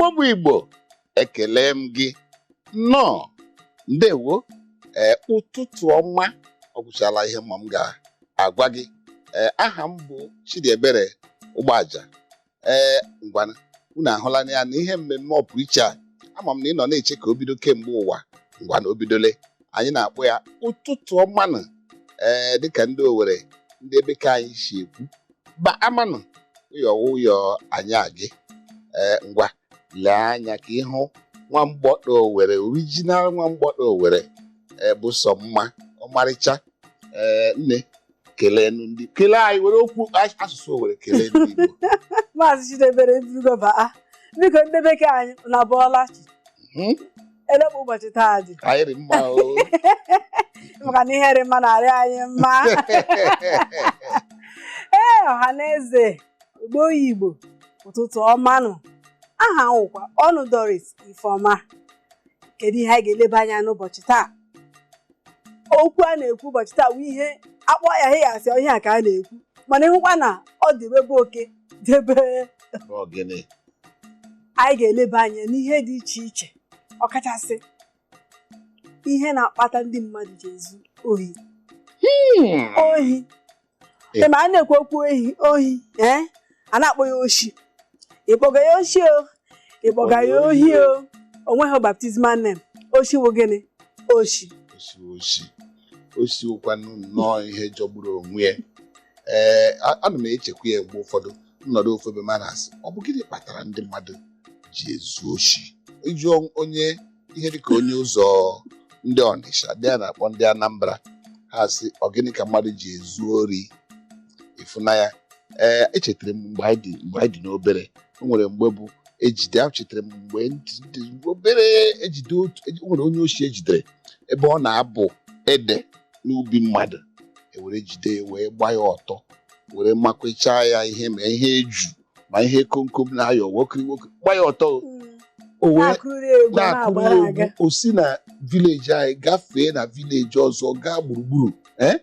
Igbo bụ Igbo, ekele m gị. Nnọọ, ndewo. Ee, ụtụtụ ọma. Ọ gwụchala ihe mma m ga-agwa gị. Ee, aha m bụ Chidiebere Ụgbọaja. Ee, ngwana, unu ahụla ya na ihe mmemme ọpụrụiche a. Ama m na ị nọ na-eche ka o bido kemgbe ụwa. Ngwana, o bidole. Anyị na-akpọ ya ụtụtụ ọmanụ. Ee, dịka ndị Owere, ndị ebe ka anyị si ekwu ba amanụ ụyọ ụyọ anyị agị. Ee, ngwa, lee anya ka ịhụ nwa mgbọtọ Owere, original nwa mgbọtọ Owere. Ee, bụ sọ mma ọmarịcha. Ee, nne, kelee ndị, kelee anyị, were okwu asụsụ Owere kelee ndị Igbo. Maazị Chidiebere, eburugo baa. Biko, ndị bekee anyị na bọọla chi. Elekpa ụbọchị taa dị? Anyị dị mma o. Maka na ihe dị mma na-arị anyị mma. Ee, ọha na eze Igbo, Igbo, ụtụtụ ọmanụ. Aha nwụkwa ọnụ Doris Ifeọma. Kedu ihe anyị ga-eleba anya n'ụbọchị taa? Okwu a na-ekwu ụbọchị taa bụ ihe akpọ ya ya asị ihe a ka a na-ekwu, mana ịhụkwa na ọ dị ebe oke debe. Ọ gịnị? Anyị ga-eleba anya n'ihe dị iche iche, ọkachasị ihe na-akpata ndị mmadụ ji ezu ohi. Ohi. Ma a na-ekwu okwu ohi, ohi, ee, a na-akpọ ya oshi. Ịkpọga ya oshi o, ịkpọga ya ohi o, o nweghị baptismal name. Oshi bụ gịnị? Oshi. Oshi, oshi, oshi wụkwanụ nnọọ ihe jọgburu onwe ya. Ee, ana m echekwa ya mgbe ụfọdụ, nnọdụ ofu ebe, ma na-asị, ọ bụ gịnị kpatara ndị mmadụ ji ezu oshi? Ịjụọ onye ihe dịka onye ụzọ ndị Ọnịsha, ndị a na-akpọ ndị Anambra, ha sị, ọ gịnị ka mmadụ ji ezu ori? Ịfụnanya. Ee, echetara m mgbe anyị dị n'obere, o nwere mgbe bụ ejide, echetara m mgbe ndị dị obere, ejide otu, o nwere onye oshi ejidere ebe ọ na-abụ ede n'ubi mmadụ. Ewere jide ya, wee gbaa ya ọtọ, were makwechaa ya ihe, ma ihe eju ma ihe komkom na-ayọ wokiri wokiri, gbaa ya ọtọ. O wee na-akụrị egwu, na-akụrụ na-agbara aga. Egwu o si na village anyị gafee na village ọzọ, gaa gburugburu. Ee,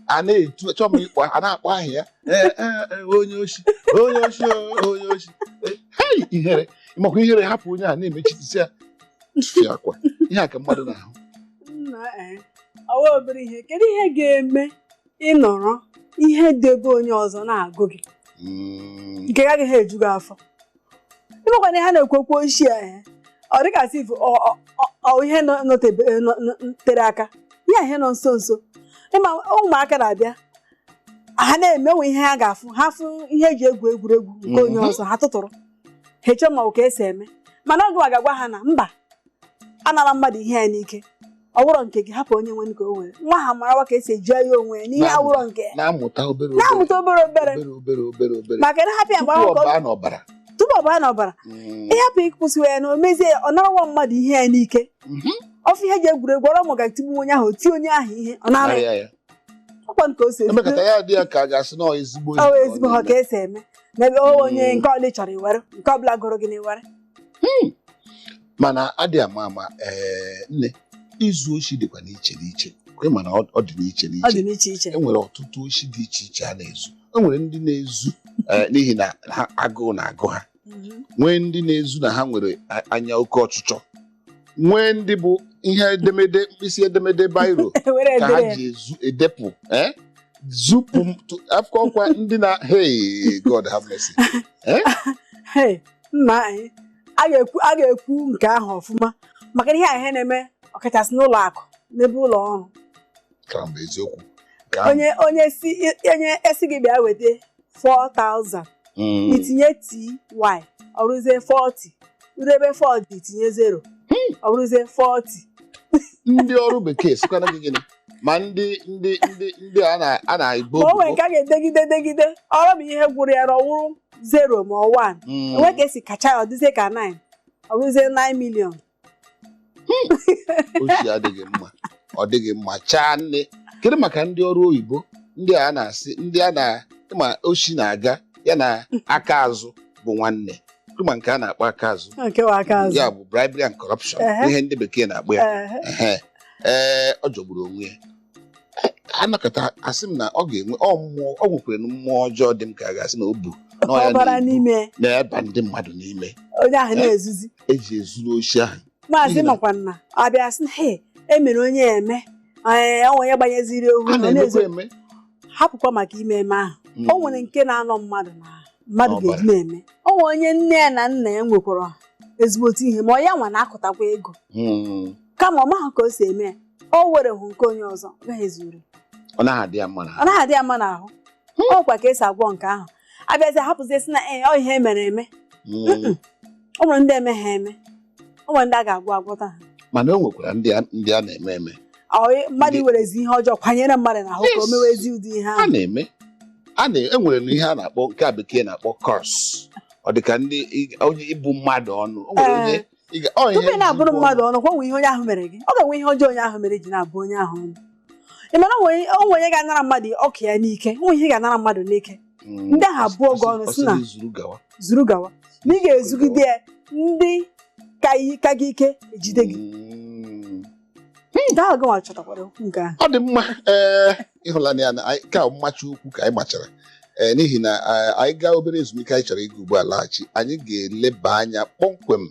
a na-etu, chọọ m ịkpọ, a na-akpọ aha ya. Ee, ee, ee, onye oshi, onye oshi, onye oshi. Ee, hei, ihere makwa ihere, hapụ onye a na-emechitisi ya, tụfie akwa. Ihe a ka mmadụ na-ahụ. Nna, ee, ọwa obere ihe. Kedu ihe ga-eme ịnọrọ ihe debe onye ọzọ na-agụ gị nke ya agaghị eju gị afọ? Ịmakwa na ihe a na-ekwu okwu oshi a, ee, ọ dịka if ọ ihe tere aka, ya ihe nọ nso nso. Ịma ụmụaka na-abịa, ha na-emenwe ihe ha ga-afụ, ha fụ ihe eji egwu egwuregwu nke onye ọzọ, ha tụtụrụ, ha echọ ma ọ ka esi eme. Mana ọ gịwa ga-agwa ha na mba, anara mmadụ ihe ya n'ike, ọ wụrọ nke gị, hapụ onye nwe ka o were. Nwa ha marawa ka esi eji ya onwe ya n'ihe awụrọ nke ya. Na-amụta obere obere. Na-amụta obere obere. Obere obere, obere obere. Maka na hapụ ya mgbe tupu ahụ ọ ka baa n'ọbara. Tupu ọ baa n'ọbara. Ịhapụ ịkwụsị ya na o mezie ya, ọ narawa mmadụ ihe ya n'ike. Ọfụ ihe eji egwuregwu ọrụ, mụ ga-etigbu onye ahụ, tie onye ahụ ihe, ọ nara ya. Nara ya. Ọkwa nke o si Emekata ya dị ya ka a ga-asị na ọ ezigbo ihe ọ ka ọ ezigbo ha na-eme. ka esi eme n'ebe ọ onye nke ọbụla ị chọrọ iwere, nke ọbụla gụrụ gị na iwere. Mana adị ama ama. Ee, nne, izu oshi dịkwa n'iche n'iche. Kwe, mana ọ dị n'iche Ọ n'iche. dị n'iche iche. E nwere ọtụtụ oshi dị iche iche a na-ezu. E nwere ndị na-ezu, n'ihi na ha agụụ na-agụ ha. Nwee ndị na-ezu na ha nwere anya oke ọchịchọ. Nwee ndị bụ ihe edemede, mkpịsị edemede, biro were ka ha edere ya. ji ezu edepụ, zupụ akwụkwọ ndị na, hey, God have mercy, eh? Hey, nna anyị, a ga-ekwu nke ahụ ọfụma, maka na ihe a ihe na-eme, ọkachasị n'ụlọ akụ, n'ebe ụlọ ọrụ. Ka bụ eziokwu. Nke ahụ. Onye si onye esi gị bịa weta 4000, itinye ty, ọ bụrụzie 40. Ruo ebe 40, itinye 0, ọ bụrụzie 40. Ndị ọrụ bekee sikwana gị gịnị? Ma ndị a na-ebo Ma o nwere ebubo. nke a ga-edegide degide, ọrụ bụ ihe gwụrụ ya na ọ wụrụ 0 ma ọ 1. Enwe ka esi kacha ya, ọ dịzie ka 9, ọ bụrụzie 9 million. Oshi adịghị mma, ọ dịghị mma chaa. Nne, kedu maka ndị ọrụ oyibo, ndị a na-asị ndị a na ma oshi na-aga ya na aka azụ bụ nwanne? Kedu ma nke a na-akpọ aka azụ? Nke wa aka azụ. Ya bụ bribery and corruption. Ihe ndị bekee na-akpọ ya. Ehe. Ee, ọ jọgburu onwe ya. Anakọta asị m na ọ ga-enwe ọ mmụọ, ọ nwekwara mmụọ ọjọọ dị m ka a ga-asị na o bu. Na ọ ya Ọbara na-ebu n'ime. Na-eba ndị mmadụ n'ime. Onye ahụ na-ezuzi. Eji ezuru oshi ahụ. Maazị, N'ihi na- makwa na abịa sị, "He, emere onye eme, ee, o nwere onye gbanyeziri ohu." A Ọ na-emekwa na-ezu. eme. Hapụkwa maka ime eme ahụ. O nwere nke na-anọ mmadụ na mmadụ N'ọbara. ga-eji na-eme. O nwere onye nne ya na nna ya nwekwara ezigbote ihe, ma ọ ya nwa na-akụtakwa ego, kama ọ maghị ka o si eme ya. O were hụ nke onye ọzọ, ọ gaghị ezuru. Ọ naghị adị ya mma na Ọ naghị adị ya mma n'ahụ. Ọ kwa ka esi agwọ nke ahụ, abịazi hapụzie sị na ee, ọ ihe emere eme. O nwere ndị eme ha eme, o nwere ndị a ga-agwọ agwọta ha. Mana o nwekwara ndị a na-eme eme. Ọ mmadụ werezi ihe ọjọọ kwanyere mmadụ n'ahụ ka o mewezi ụdị ihe A ahụ. na-eme, a na enwere na ihe a na-akpọ, nke a bekee na-akpọ curse. Ọ dị ka ndị onye ịbụ mmadụ ọnụ. O nwere onye ọ ihe Tupu ị na-abụrụ ji bụ mmadụ ọnụ, kwa nwee ihe onye ahụ mere gị. Ọ ga-enwe ihe ọjọọ onye ahụ mere ji na-abụ onye ahụ ọnụ. Ị mana o nwere onye ga-anara mmadụ ọka ya n'ike, o nwere ihe ga-anara mmadụ n'ike. Ndị ahụ abụọ gị ọnụ Ọ si sị na- na zuru gawa. Zuru gawa, na ị ga-ezugide ya, ndị ka ka gị ike ejide gị. Nke ahụ gị nwa chọtakwara okwu nke ahụ. Ọ dị mma. Ee, ịhụlanya ya na ka mmachi ukwu ka anyị machara, ee, n'ihi na anyị gaa obere ezumike anyị chọrọ ịga ugbu a, laghachi, anyị ga-eleba anya kpọmkwem,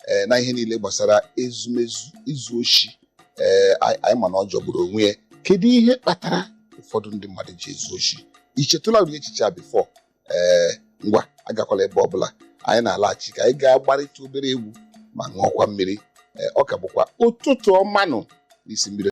ee, na ihe niile gbasara ezumezu izu oshi. Ee, anyị ma na ọ jọgburu onwe ya. Kedu ihe kpatara ụfọdụ ndị mmadụ ji ezu oshi? I chetụla ụdị echiche a before? Ee, ngwa, agakwala ebe ọbụla. Anyị na-alaghachi ka anyị gaa gbarịta obere egwu ma ṅụọkwa mmiri. Ee, ọ ka bụkwa Ụtụtụ Ọmanụ n'isi mbido.